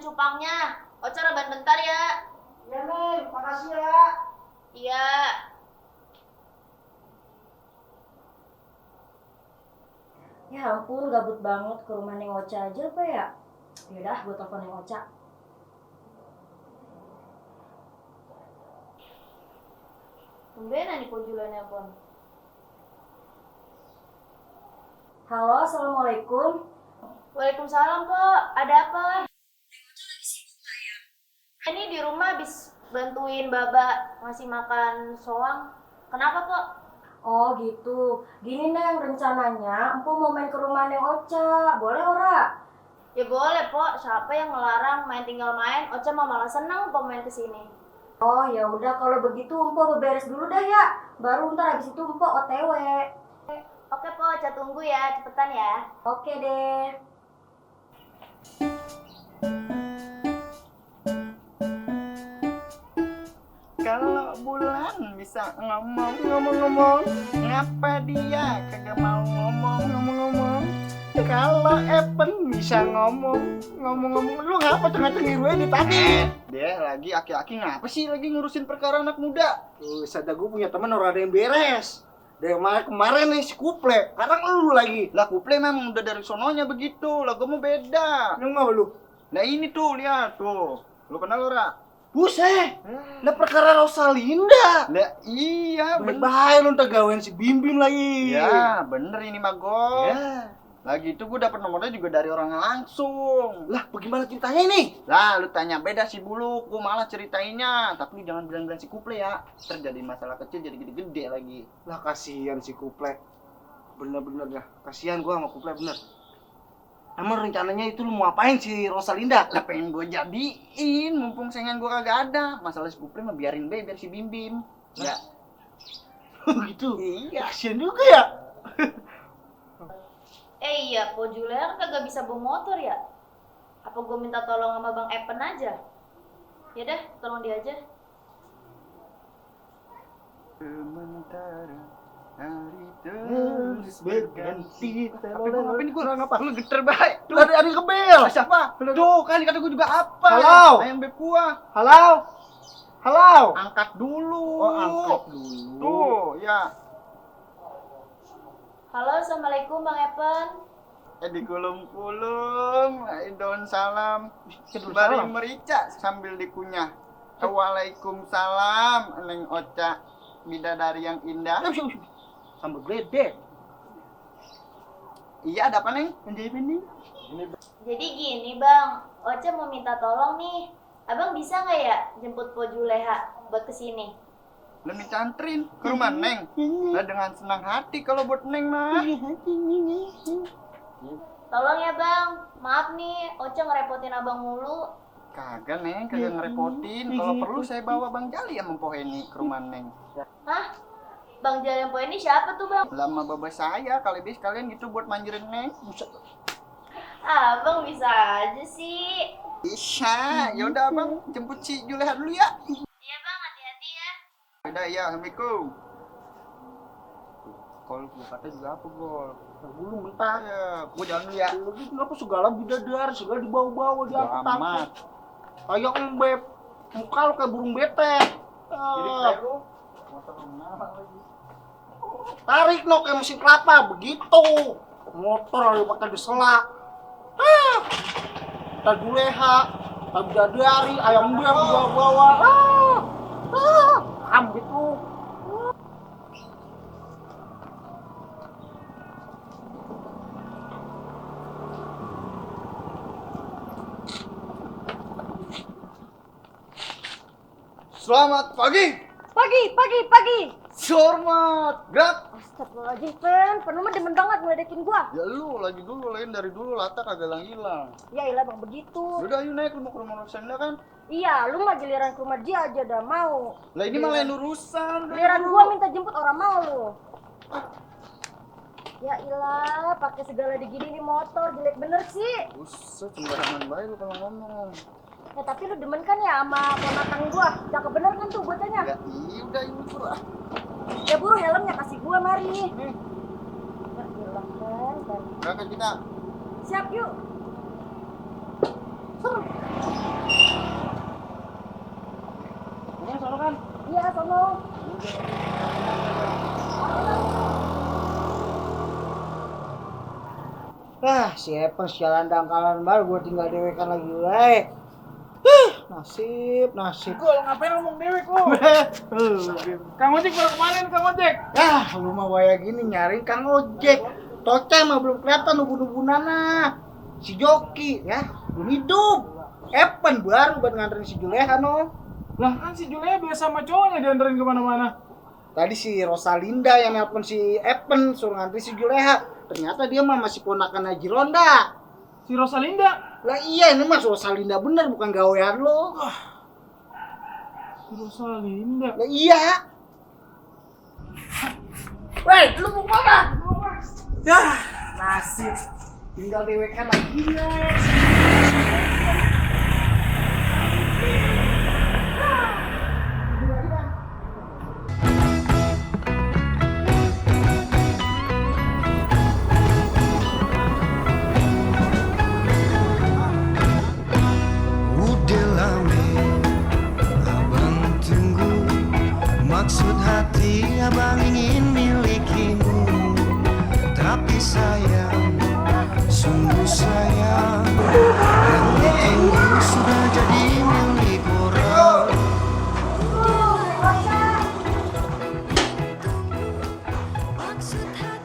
cupangnya. Ocha rebahan bentar ya. Iya Neng, makasih ya. Iya. Ya ampun, gabut banget ke rumah Neng Ocha aja apa ya? Yaudah, gue telepon Neng Ocha. Tumbenan nih Julian nelpon. Halo, assalamualaikum. Waalaikumsalam Kok, ada apa? Neng Ocha lagi sibuk gak ya? Ini di rumah habis bantuin Baba ngasih makan soang. Kenapa Kok? Oh gitu. Gini Neng, rencananya Empu mau main ke rumah Neng Ocha. Boleh ora? Ya boleh Pok, siapa yang ngelarang main tinggal main? Ocha mah malah senang Pok main kesini. Oh ya udah, kalau begitu Empu beberes dulu dah ya. Baru ntar habis itu Empu OTW. Oke Pok, Ocha tunggu ya, cepetan ya. Oke deh. Kalau bulan bisa ngomong-ngomong, ngapa dia kagak mau ngomong-ngomong? Kalau Evan bisa ngomong-ngomong, lu ngapa tengah-tengah gue ini tadi? Dia lagi aki-aki ngapa sih lagi ngurusin perkara anak muda? Sadar gue punya teman orang ada yang beres. Dari kemarin nih si Kuple, sekarang lu lagi. Lah Kuple memang udah dari sononya begitu, lah gue mau beda. Lu ngapa lu? Nah ini tuh, lihat tuh. Lu kenal Ora? Buset, lah perkara Rosalinda. Lah iya, Bahaya lu ntar gawain si Bim lagi. Ya, bener ini mah Gol. Ya. Lagi itu gue dapet nomornya juga dari orang langsung. Lah, bagaimana ceritanya ini? Lah, lu tanya beda si Buluk, gue malah ceritainnya. Tapi lu jangan bilang-bilang si Kuple ya. Terjadi masalah kecil jadi gede-gede lagi. Lah kasihan si Kuple. Bener-bener dah, kasihan gua sama Kuple bener. Emang rencananya itu lu mau apain si Rosalinda? Lah pengen gue jadiin, mumpung saingan gue kagak ada. Masalah si Kuple mah biarin be, biar si Bim Bim. Ya, Gitu. iya. Kasihan juga ya. Iya, Po Julian kan kagak bisa bawa motor ya? Apa gue minta tolong sama Bang Epen aja? Ya deh, tolong dia aja. Sementara hari Terus berganti. Tapi gue ngapain gue? Ngapa? Lu geter baik. Tuh, Ada yang kebel. siapa? Tuh, kan kata gue juga apa? Halo? Ayam beb gua. Halo. Halo. Angkat dulu. Oh, angkat dulu. Tuh, ya. Halo, assalamualaikum Bang Epen. Dikulum-kulum, daun salam. Daun Bari salam? merica sambil dikunyah. Waalaikumsalam, Neng Ocha, bidadari yang indah. Sambal gledek. Iya, ada apa, Neng? Jadi gini Bang, Ocha mau minta tolong nih. Abang bisa nggak ya jemput Po Juleha buat kesini? Lu minta anterin ke rumah Neng. Lah dengan senang hati kalau buat Neng mah. Tolong ya Bang, maaf nih Ocha ngerepotin Abang mulu. Kagak, Neng, kagak ngerepotin. Kalau perlu saya bawa Bang Jali sama Po Heni ke rumah Neng. Hah? Bang Jalan Po ini siapa tuh Bang? Lama baba saya, kali bis kalian gitu buat manjirin Neng. Abang bisa aja sih. Bisa, yaudah Abang jemput si Juleha dulu ya. Iya Bang, hati-hati ya. Udah ya, Assalamualaikum. Gol, gue kata juga apa Gol? Belum mentah. Ya, gue jalan dulu ya. Lagi kenapa segala bidadari, segala dibawa-bawa, diangkut-angkut. Amat. Kayak embeb. Muka lu kayak burung betek. Tarik no kayak mesin kelapa, begitu. Motor lagi pakai diselak. Kita Juleha, kita bidadari, ayam beb bawa-bawa. Ham gitu. Selamat pagi. Pagi. Selamat gerak. Astagfirullahaladzim, Pen. Penuh mah demen banget ngeledekin gua. Ya lu lagi dulu, lain dari dulu lata kagak hilang. Ya ilah Bang, begitu. Udah ayo naik, lu mau ke rumah Rosalinda kan? Iya, lu mah giliran ke rumah dia aja dah mau. Lah ini malah yang urusan. Giliran gua minta jemput orang mau lu. Ya ilah, pakai segala digini nih motor, jelek bener sih. Buset, sembarangan baik lu kalau ngomong. Ya tapi lu demen kan ya sama ponakan gua? Cakep bener kan tuh bocahnya? Ya iya udah ini curah. Ya buru helmnya kasih gua mari. Nih, Ya ilah kan. berangkat kita. Siap yuk. sono. Si Evan sialan dangkalan baru gue tinggal dewekan lagi lah. Nasib. Kok ngapain ngomong dewek lo? Kang Ojek baru kemarin, Kang Ojek. Lu mah waya gini nyariin Kang Ojek. Toca mah belum kelihatan nubun-nubunana. Si Joki ya, belum hidup. Evan baru buat nganterin si Juleha no. Lah kan si Julia biasa sama cowoknya dianterin kemana-mana. Tadi si Rosalinda yang nelpon si Evan suruh nganterin si Juleha. Ternyata dia mah masih ponakan Haji Ronda. Si Rosalinda. Lah iya ini mah Rosalinda bener bukan gawean lo. Si Rosalinda. Lah iya. Weh, lu mau apa? Nasib. Tinggal dewekan lagi guys. Udah lama abang tunggu, maksud hati abang ingin milikimu. Tapi sayang, sungguh sayang, yang ditunggu sudah jadi milik orang.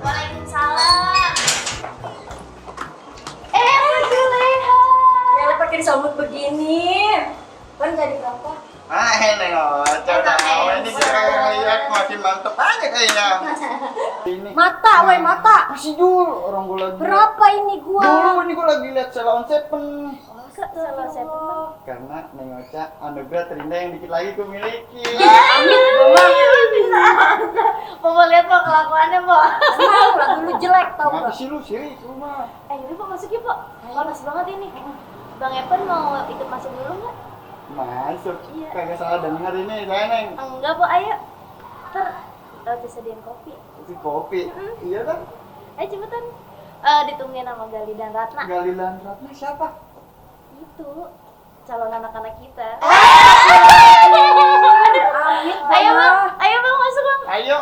Waalaikumsalam. Mbak Juleha. Ya lo pakai disambut begini. Kan jadi berapa? Neng Ocha tahu ini dia lihat makin mantep aja kayaknya. Mata, woi mata. Masih dulu orang gue lagi. Berapa ini gua? Dulu ini gue lagi lihat Salon Seven. Salah saya pernah. Karena Neng Ocha anugerah terindah yang dikit lagi gue miliki. Mau lihat Pak kelakuannya, Pak. Emang lah dulu jelek tau Kenapa gak? sih lu sih rumah? Yaudah Pak masuk yuk Pak. Panas banget ini. Bang Evan mau ikut masuk dulu nggak? Masuk. Iya. Kagak salah dengar ini saya Neng. Enggak Pak, ayo. Ntar disediain kopi. Itu kopi. Iya kan? Ayo cepetan. Ditungguin sama Gali dan Ratna. Galilan Ratna siapa? Itu calon anak-anak kita. Amit Ayo bang masuk bang. Ayo.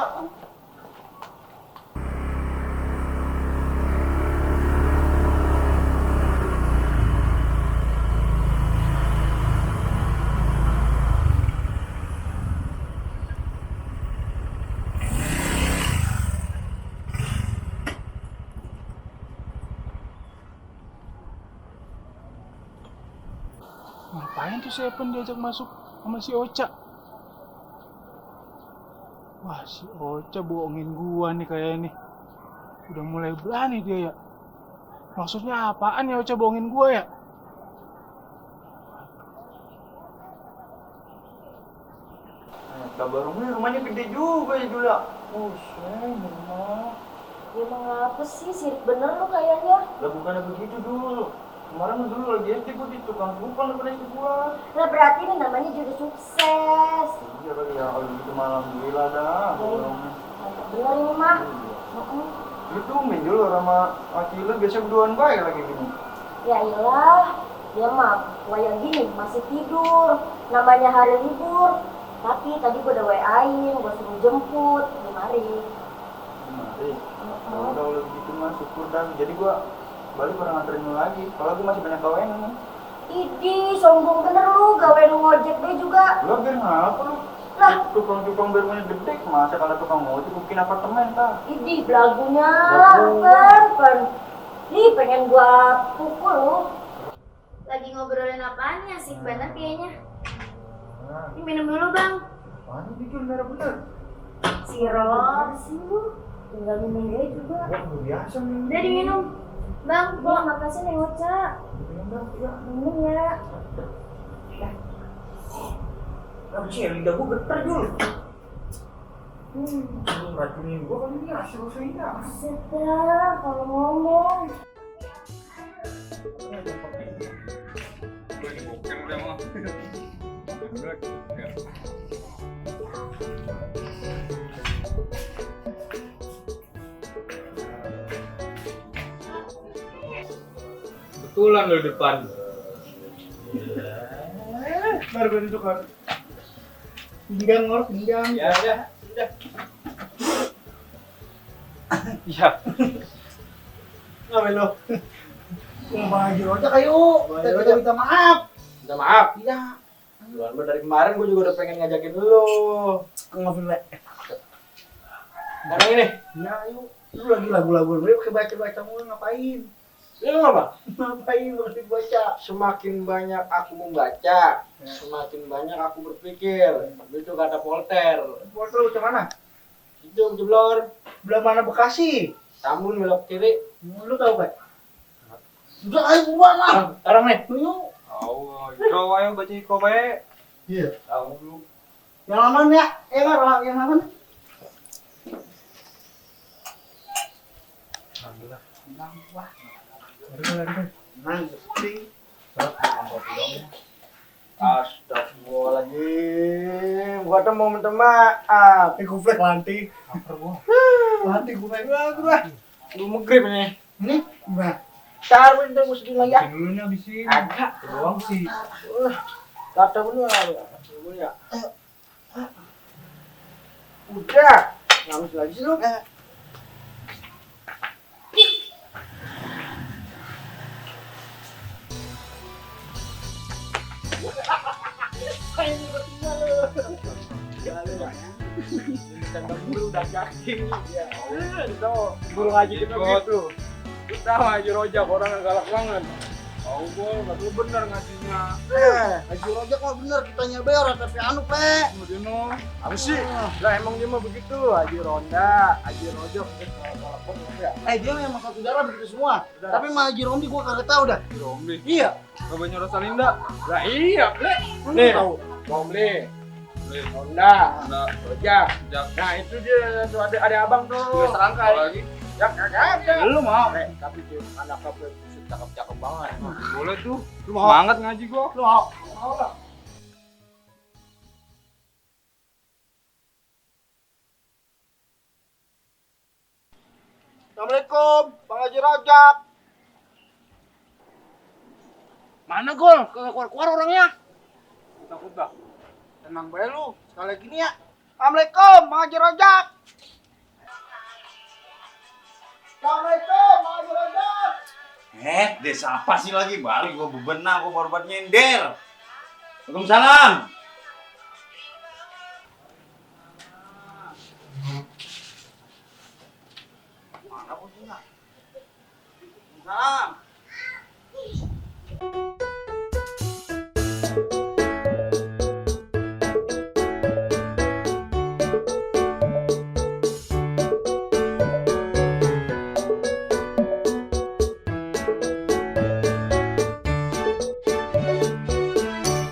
Ngapain tuh si Evan diajak masuk sama si Ocha? Wah, si Ocha bohongin gua nih kayaknya nih. Udah mulai berani dia ya. Maksudnya apaan ya Ocha bohongin gua ya? Kabar rumahnya gede juga ya Jula. Rumah. Ya emang apa sih? Sirik bener lu kayaknya. Lah bukannya begitu dulu. Kemarin dulu lagi SD gue di tukang kupang daripada itu gua. Lah berarti ini namanya juga sukses. Iya kali ya, kalau gitu malam alhamdulillah dah. Mantap bener lu mah. Lu tuh main dulu sama Aki lu biasa berduaan baik lagi gini. Ya iyalah, dia mah kayak gini masih tidur. Namanya hari libur. Tapi tadi gua udah WA-in, gua suruh jemput di mari. Mari. Kalau udah begitu mah syukur dah. Jadi gua balik orang nganterin lu lagi. Kalau gua masih banyak kawan nih. Idih, sombong bener lu, gawe lu ngojek deh juga. Lu biar ngapa lu? Lah. Tukang-tukang bermunya gede, masa kalau tukang ngojek bikin apartemen tah? Idih, belagunya, Belagu. kan. Ih, pengen gua pukul lu. Lagi ngobrolin apaan ya? Asik banget kayaknya. Ini minum dulu bang. Apaan ini bikin merah bener? Sirop sih lu. Tinggal minum dia juga. Wah, lu biasa nih. Udah diminum. Bang, Wah, makasih nih Ocha. Minum ya. Apa sih ya, lidah gua getar dulu. Lu racunin gua kali ini hasil saya. Sedap kalau ngomong. Betulan lo depan. Baru tukar. Pinggang ngor, pinggang. Ya udah. Iya. Ngapain lo? Mau Bang Haji Rojak ayo. Kita minta maaf. Minta maaf. Iya. Duluan lo dari kemarin gue juga udah pengen ngajakin lo. Maafin le. Sekarang ini. Ya ayo. Lu lagi lagu-lagu lu pakai baca-baca mulu ngapain? Lu apa? Ngapain lu lagi baca? Semakin banyak aku membaca, semakin banyak aku berpikir. Itu kata Voltaire. Porto lu ke mana? Itu jeblor. Belah mana Bekasi? Tambun belok kiri. Lu tahu kan? Udah ayo buat lah. Sekarang nih. Yuk. Kau ayo baca iko bae. Iya. Tahu lu. Yang aman ya? Yang aman. Alhamdulillah. Wah. Nanti. Astagfirullahaladzim. Gua tuh mau minta maaf. Kuplek lanti. Lanti kuplek. Lu maghrib nih. Ini gimana? Taruh itu gue sedih lagi ya. Dulunya habisin. Agak. Doang sih. Kata bener. Ya. Udah. Nangis lagi sih lu. Udah yakin ya. Itu guru ngaji kita gitu. Kita Haji Rojak orang yang galak banget. Tahu gua enggak lu bener ngajinya. Haji Rojak mah bener kitanya berat tapi anu pe. Dino, apa sih? Lah emang dia mah begitu, Haji Ronda, Haji Rojak, galak banget ya. Dia memang satu darah begitu semua. Tapi mah Haji Romli gua kagak tahu dah. Romli. Iya. Babanya Rosalinda. Lah iya, Ble. Lu Nih, tahu. Romli. Honda, Rojak. Nah, itu dia tuh ada abang tuh. Dia serangkai. Lagi. Ya kagak ada. Lu mau? Tapi tuh anak gue cakep-cakep banget. Boleh tuh. Lu mau? Semangat ngaji gua. Lu mau? Mau lah. Assalamualaikum, Bang Haji Rojak. Mana Gol? Kagak keluar-keluar orangnya. Takut dah. Tenang bae lu, sekali lagi nih ya. Assalamualaikum, Bang Haji Rojak. Assalamualaikum, Bang Haji Rojak. Desa apa sih lagi? Baru gua bebenah, gua baru buat nyender. Waalaikumsalam. Mana bosnya? Waalaikumsalam.